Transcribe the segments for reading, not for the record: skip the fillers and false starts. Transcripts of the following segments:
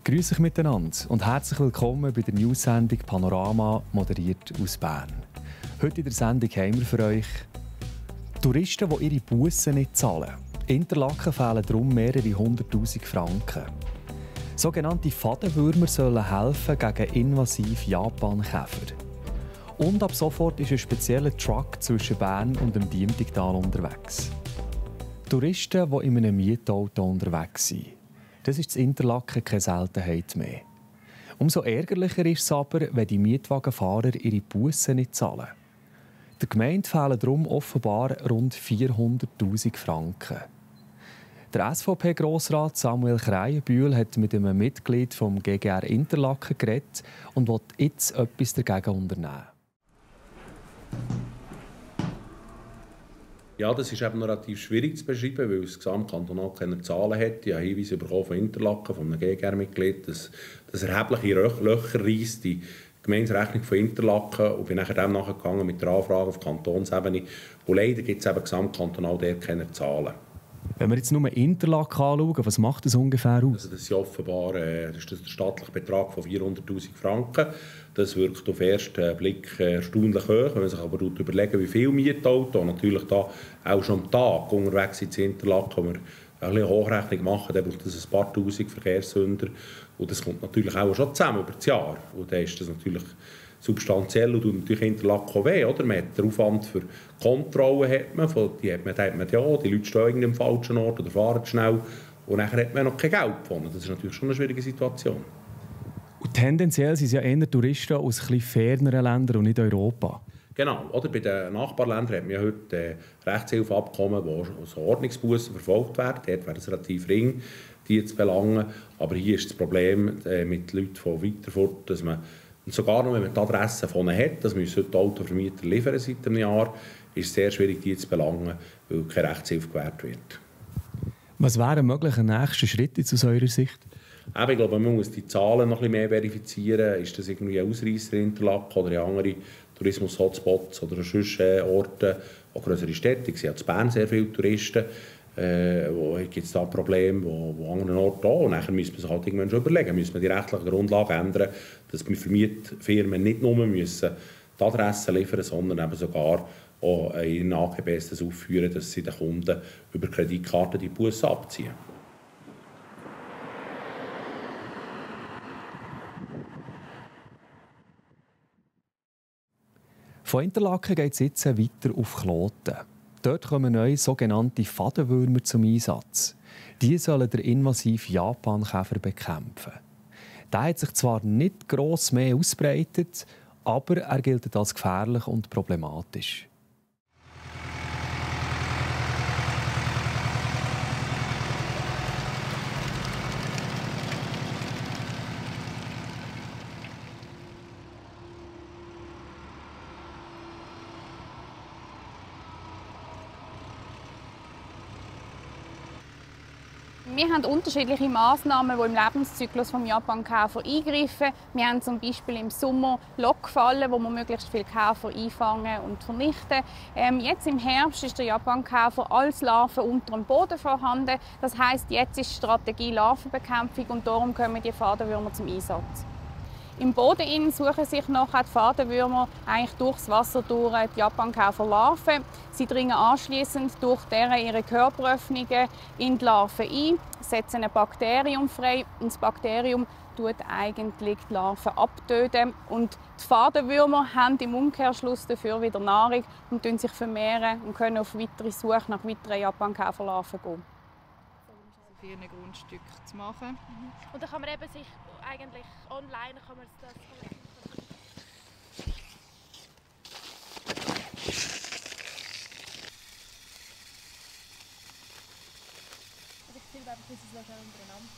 Grüß euch miteinander und herzlich willkommen bei der News-Sendung Panorama, moderiert aus Bern. Heute in der Sendung haben wir für euch Touristen, die ihre Bussen nicht zahlen. Interlaken fehlen darum mehrere 100'000 Franken. Sogenannte Fadenwürmer sollen helfen gegen invasive Japankäfer. Und ab sofort ist ein spezieller Truck zwischen Bern und dem Diemtigtal unterwegs. Touristen, die in einem Mietauto unterwegs sind. Das ist in Interlaken keine Seltenheit mehr. Umso ärgerlicher ist es aber, wenn die Mietwagenfahrer ihre Bussen nicht zahlen. Der Gemeinde fehlen darum offenbar rund 400'000 Franken. Der SVP-Grossrat Samuel Krähenbühl hat mit einem Mitglied vom GGR Interlaken geredet und will jetzt etwas dagegen unternehmen. Ja, das ist eben noch relativ schwierig zu beschreiben, weil das Gesamtkantonal keine Zahlen hat. Ich habe Hinweise bekommen von Interlaken, von einem GGR-Mitglied, dass das erhebliche Löcher reisst, die Gemeinderechnung von Interlaken, und bin nachher dem nachgegangen mit der Anfrage auf Kantonsebene. Und leider gibt es eben gesamtkantonal dort keine Zahlen. Wenn wir jetzt nur Interlaken anschauen, was macht das ungefähr aus? Also das ist offenbar das ist der staatliche Betrag von 400'000 Franken. Das wirkt auf den ersten Blick erstaunlich hoch. Wenn man sich aber überlegt, wie viele Mietautos natürlich da auch schon am Tag unterwegs sind in Interlaken, wo wir eine Hochrechnung machen, dann braucht es ein paar Tausend Verkehrssünder. Und das kommt natürlich auch schon zusammen über das Jahr. Und dann ist das natürlich substanziell und tut natürlich Interlaken auch weh. Oder? Man hat den Aufwand für Kontrollen, die hat man ja, die Leute stehen irgendwie am falschen Ort oder fahren schnell. Und nachher hat man noch kein Geld gewonnen. Das ist natürlich schon eine schwierige Situation. Und tendenziell sind es ja eher Touristen aus etwas ferneren Ländern und nicht Europa. Genau, oder? Bei den Nachbarländern hat man ja heute Rechtshilfeabkommen, wo so Ordnungsbussen verfolgt werden. Dort wäre es relativ ring, die zu belangen. Aber hier ist das Problem mit Leuten von weiter fort, dass man, und sogar noch, wenn man die Adresse von ihnen hat, das müssen heute Autovermieter liefern seit einem Jahr, ist es sehr schwierig, die zu belangen, weil keine Rechtshilfe gewährt wird. Was wäre ein möglicher nächster Schritt aus eurer Sicht? Aber ich glaube, man muss die Zahlen noch ein bisschen mehr verifizieren. Ist das irgendwie ein Ausreisser in Interlaken oder in andere Tourismus-Hotspots oder sonst Orte, auch größere Städte? Ich sehe in Bern sehr viele Touristen. Wo gibt es da Probleme, wo an anderen Orten auch? Und nachher müssen wir sich halt irgendwann schon überlegen, müssen wir die rechtliche Grundlage ändern, dass wir Vermietfirmen nicht nur müssen die Adresse liefern, sondern eben sogar auch in AGBs das aufführen, dass sie den Kunden über Kreditkarte die Busse abziehen. Von Interlaken geht es jetzt weiter auf Kloten. Dort kommen neue sogenannte Fadenwürmer zum Einsatz. Die sollen den invasiven Japankäfer bekämpfen. Der hat sich zwar nicht gross mehr ausbreitet, aber er gilt als gefährlich und problematisch. Wir haben unterschiedliche Massnahmen, die im Lebenszyklus des Japankäfer eingreifen. Wir haben zum Beispiel im Sommer Lockfallen, wo wir möglichst viele Käfer einfangen und vernichten. Jetzt im Herbst ist der Japankäfer als Larve unter dem Boden vorhanden. Das heisst, jetzt ist die Strategie Larvenbekämpfung und darum kommen die Fadenwürmer zum Einsatz. Im Boden suchen sich nachher die Fadenwürmer eigentlich durchs Wasser durch die Japankäferlarven. Sie dringen anschließend durch ihre Körperöffnungen in die Larven ein, setzen ein Bakterium frei und das Bakterium tut eigentlich die Larven abtöten. Und die Fadenwürmer haben im Umkehrschluss dafür wieder Nahrung und sich vermehren und können auf weitere Suche nach weiteren Japankäferlarven gehen. Für ein Grundstück zu machen. Und dann kann man eben sich eigentlich online kann man das also ich finde einfach, das ist so schön untereinander.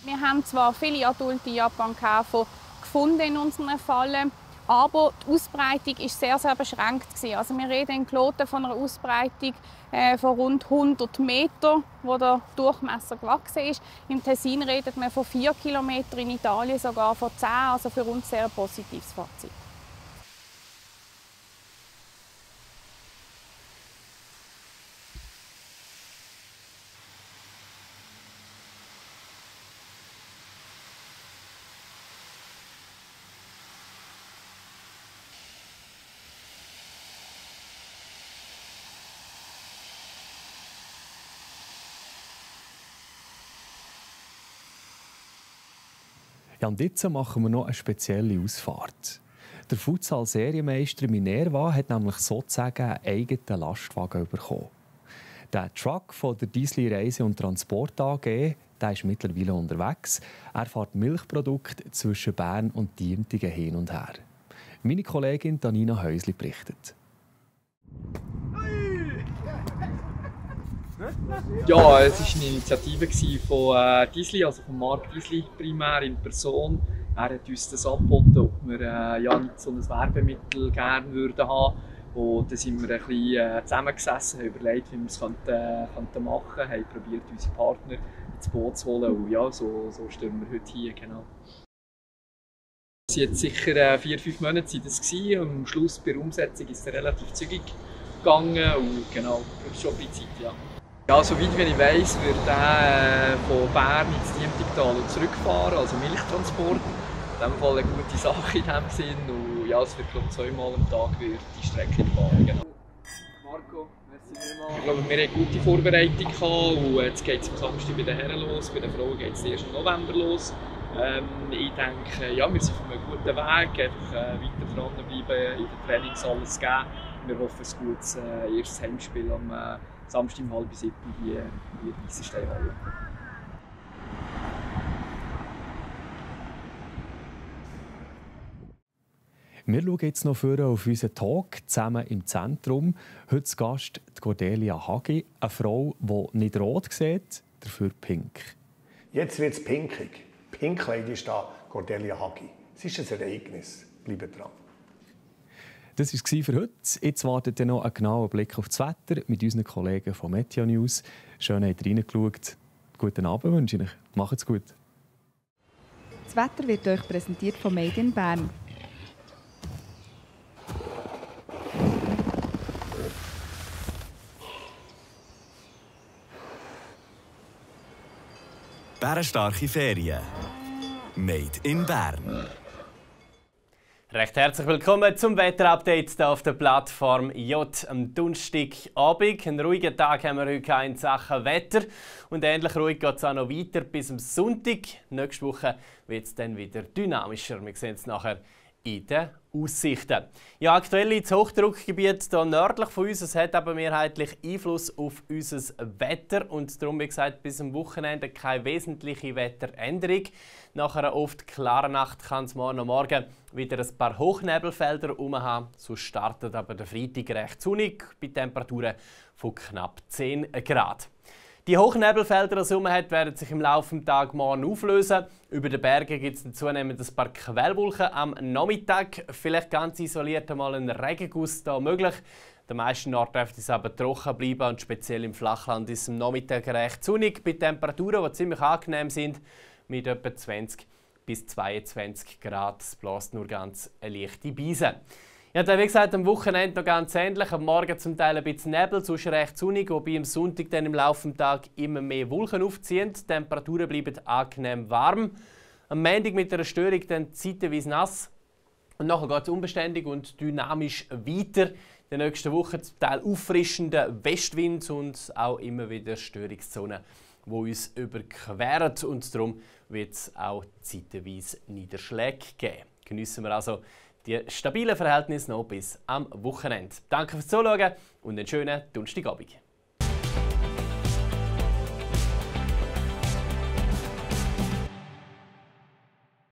Wir haben zwar viele adulte Japankäfer gefunden in unseren Fallen, Aber die Ausbreitung war sehr, sehr beschränkt. Also wir reden in Kloten von einer Ausbreitung von rund 100 Metern, wo der Durchmesser gewachsen ist. Im Tessin redet man von 4 Kilometern, in Italien sogar von 10, also für uns sehr ein positives Fazit. Ja, und jetzt machen wir noch eine spezielle Ausfahrt. Der Futsal-Serienmeister Minerva hat nämlich sozusagen einen eigenen Lastwagen bekommen. Der Truck von der Diesli Reise- und Transport AG, der ist mittlerweile unterwegs. Er fährt Milchprodukte zwischen Bern und Dientingen hin und her. Meine Kollegin Danina Häusli berichtet. Ja, es war eine Initiative von Diesli, also von Marc Diesli primär in Person. Er hat uns das angeboten, ob wir nicht so ein Werbemittel gerne würden haben. Und dann sind wir ein bisschen zusammengesessen, haben überlegt, wie wir es machen könnten, haben probiert, unsere Partner ins Boot zu holen. Und ja, so stehen wir heute hier. Genau. Es waren jetzt sicher 4-5 Monate und am Schluss bei der Umsetzung ist es relativ zügig gegangen. Und genau, das ist schon ein bisschen Zeit, ja. Ja, soweit wie ich weiss, wird er von Bern ins Diemtigtal und zurückfahren, also Milchtransport. In diesem Fall eine gute Sache in diesem Sinn. Und ja, es wird glaube ich 2-mal am Tag wird die Strecke fahren. Genau. Marco, merci vielmals. Ich glaube, wir hatten eine gute Vorbereitung und jetzt geht es am Samstag bei den Herren los, bei den Frauen geht es erst im November los. Ich denke, ja, wir sind auf einem guten Weg, einfach weiter dranbleiben, in den Trainings alles geben. Wir hoffen, ein gutes erstes Heimspiel am Samstag um 6:30 hier in der Weissensteinhalle. Wir schauen jetzt noch auf unseren Talk zusammen im Zentrum. Heute zu Gast die Cordelia Hagi, eine Frau, die nicht rot sieht, dafür pink. Jetzt wird es pinkig. Pink Lady ist da, Cordelia Hagi. Es ist ein Ereignis. Bleibt dran. Das war es für heute. Jetzt wartet noch ein genauer Blick auf das Wetter mit unseren Kollegen von Meteo News. Schön, habt ihr reingeschaut. Guten Abend wünsche ich euch. Macht's gut. Das Wetter wird euch präsentiert von Made in Bern. Bärenstarke Ferien. Made in Bern. Recht herzlich willkommen zum Wetterupdate hier auf der Plattform J am Donnerstagabend. Einen ruhigen Tag haben wir heute in Sachen Wetter. Und ähnlich ruhig geht es auch noch weiter bis am Sonntag. Nächste Woche wird es dann wieder dynamischer. Wir sehen es nachher in den Aussichten. Ja, aktuell das Hochdruckgebiet hier nördlich von uns. Es hat aber mehrheitlich Einfluss auf unser Wetter und darum, wie gesagt, bis am Wochenende keine wesentliche Wetteränderung. Nach einer oft klaren Nacht kann es morgen wieder ein paar Hochnebelfelder haben. So startet aber der Freitag recht sonnig bei Temperaturen von knapp 10 Grad. Die Hochnebelfelder, die man hat, werden sich im Laufe des Tages morgen auflösen. Über den Bergen gibt es zunehmend ein paar Quellwolken am Nachmittag. Vielleicht ganz isoliert einmal ein Regenguss da möglich. Den meisten Orten dürfte es aber trocken bleiben und speziell im Flachland ist es am Nachmittag recht sonnig bei Temperaturen, die ziemlich angenehm sind, mit etwa 20 bis 22 Grad. Es bläst nur ganz eine leichte Brise. Ja, dann, wie gesagt, am Wochenende noch ganz ähnlich. Am Morgen zum Teil ein bisschen Nebel, sonst recht sonnig, wobei am Sonntag dann im Laufe des Tages immer mehr Wolken aufziehen. Die Temperaturen bleiben angenehm warm. Am Montag mit einer Störung dann zeitweise nass. Und nachher geht es unbeständig und dynamisch weiter. In der nächsten Woche zum Teil auffrischender Westwind und auch immer wieder Störungszonen, die uns überqueren. Und darum wird es auch zeitweise Niederschläge geben. Geniessen wir also die stabilen Verhältnisse noch bis am Wochenende. Danke fürs Zuschauen und einen schönen Donnerstagabend.